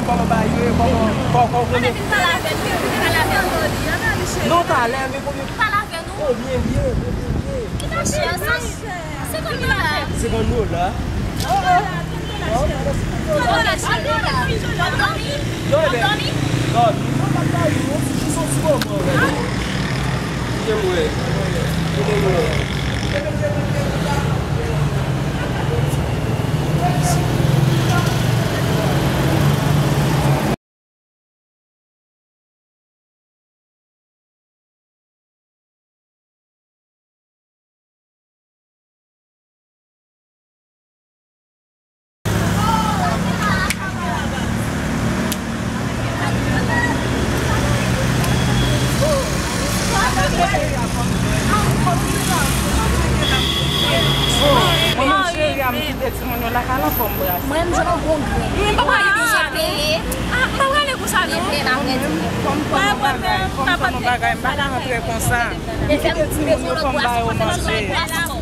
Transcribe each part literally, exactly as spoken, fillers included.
Kòman bagay yo ye? Kòman, kòman, kòman? Non, talè, men konbyen? Konbyen byen, konbyen byen? Senkant dola. Non, ebyen, dòmi. Non, pa ta yo, jis yon ti moman, wè. Kite m wè. Kite m wè. Mwen menm cheri a, m kite timoun yo lakay la pou m brase. Mwen menm jan bon grenn. Mwen pa pale de sa peye. Ah, m pa prale konsa non. Kòm, kòm bagay, kòm, kòm bagay, m pa ka rantre konsa. M kite timoun yo pou m ba yo manje.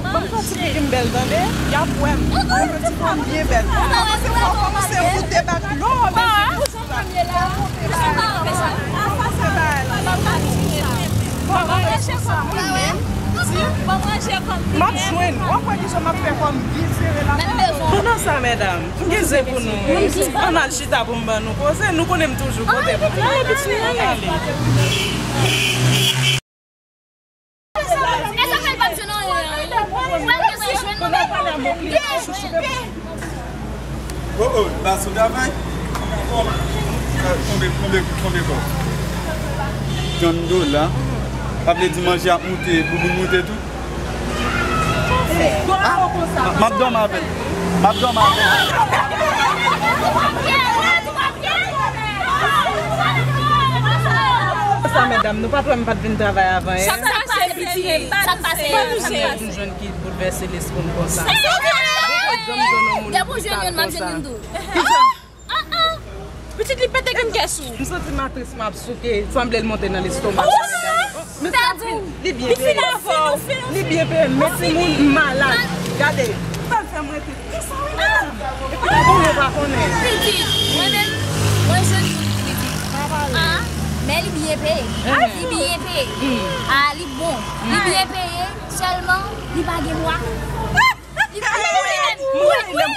Ban m fè ti pipi m bèl tande, y ap wè m. Mwen fè ti fanm byen bèl. Kòmanse fò, kòmanse wout debak lò, men se pou sa. M ap jwenn. W ap wè kijan m ap fè kò m byen sere la. Pandan sa, medam, m gen zen pou nou. Ann al chita pou m ban nou koze. Nou konnen m toujou kote pou nou. Ann ale. Oh, oh, ba sou travay. Konbyen, konbyen, konbyen kòb? Trant dola. Sa vle di manje ap moute, bouboun moute tou? Ah, m ap dòmi avè l. M ap dòmi avè l. Sa, medam, nou pa t wè m pa t vin travay avan yè? Sa k pase, pitit? Sa k pase? Sa m jwenn ki boulvèse lespri m konsa. Depi w jwenn youn, m ap jwenn youn tou. Kisa? Ah, ah. Pitit li pete grenn kè sou. M santi matris m ap souke, sanble l monte nan lestoma. Men sa ap fin, li byen peye. Li byen peye, men timoun malad. Gade, sa l fè m rete. Kisa wi, medam? Epi la, bon, yo pa konnen. Pitit, mwen menm, mwen jwenn pitit. Ah, men li byen peye. Li byen peye. Ah, li bon. Li byen peye, sèlman, li pa gen bwa. Li, li, li, li, li, li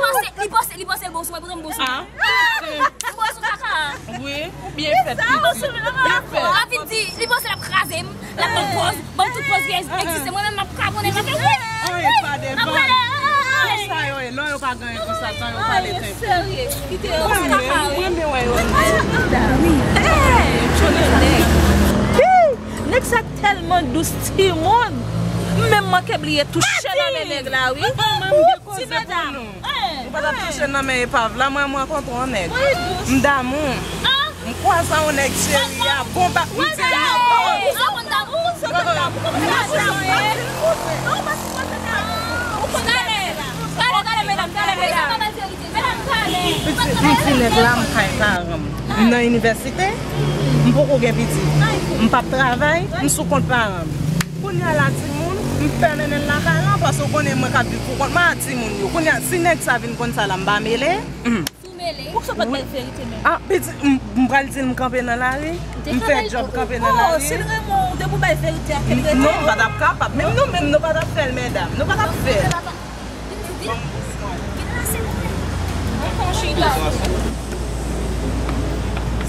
panse, li panse, li panse l bon sou mwen, pote m bon sou mwen. Ah. M bon sou kaka. Wi, ou byen fèt, pitit. Byen fèt. L ap vin di, li panse l ap kraze m, l ap ban m pòz, ban m tout pòz ki egziste. Mwen menm, m ap kabonnen, m ap fè wi. Anyen pa devan. Sa yo ye, non, yo pa gen konsa, tan yo pale tank. Serye, kite yo. Mwen renmen wè yo. Wi. Hey, yo tchonnen nèg. Nèg sa tèlman dous, timoun. M menm manke bliye touche nan men nèg la, wi. Ti medam. Nou pa t ap touche nan men epav la, mwen, m rankontre yon nèg. M damou. M kwaze yon nèg cheri a, bon ba, m di non. Pitit, m di nèg la, m kay paran m. M nan inivèsite, m poko gen pitit. M p ap travay, m sou kont paran m. Kounye a la, timoun, m pè mennen l lakay lan, paske w konnen mwen k ap viv pou kont mwen a timoun yo. Kounye a, si nèg sa vin konn sa la, m pa mele. Ou mele. Poukisa w pa t bay verite menm? Ah, pitit, m, m pral di l m kanpe nan lari. M fè djòb kanpe nan lari. Oh, si l renmen w, depi w bay verite a, ke l rete. Non, m pa t ap kapab. Menm nou menm, nou pa t ap fè l, medam. Nou pa t ap fè l. Vin, vin, vin la, silvouplè. Mwen fè yon chita.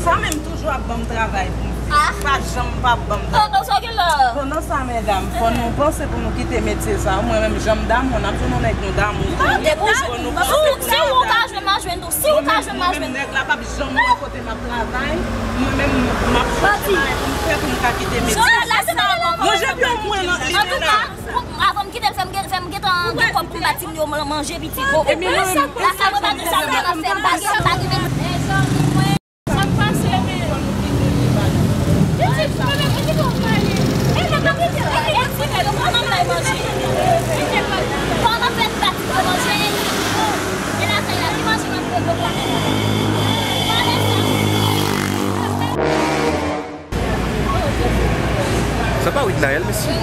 Sa menm toujou ap ban m travay pou m fè. Ah. Pa janm p ap ban m travay. Pandan sa, medam, fò nou panse pou nou kite metye sa. Mwen menm, jan m damou, n ap jwenn yon nèg nou damou. Ah, depi w jwenn, si w ka jwenn, m a jwenn tou. Si w ka jwenn, m a jwenn tou. Nèg la p ap janm wè kote m ap travay. Mwen menm, m ap chèche bagay pou m fè pou m ka kite metye sa. Ranje pye w pwen nan li la. Avan m kite l, fè m gen, fè m gentan gen kòb pou m ba timoun yo man-, manje, pitit. Epi mwen menm, la sa mwen pa gen sa, mwen pa fè, m pa gen, m pa gen. Sa k pase, men? Pitit, mwen menm, mwen kite w pale. E mwen pa kite w pale, e ti nèg, kòman m bay manje? Kòman fè m ba timoun yo manje? E lakay la, ki manje m ap fè pou lakay la? Pale sa. Sa pa Witnael, mesye?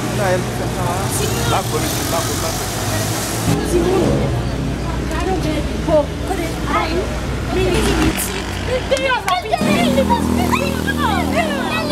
Witnael ki fè sa a? M pa kwè, mesye, m pa kwè, m pa kwè. Timoun, gade yon bèl po. Kote? Ay, men li pitit. Li deyò la, pitit. Li pitit.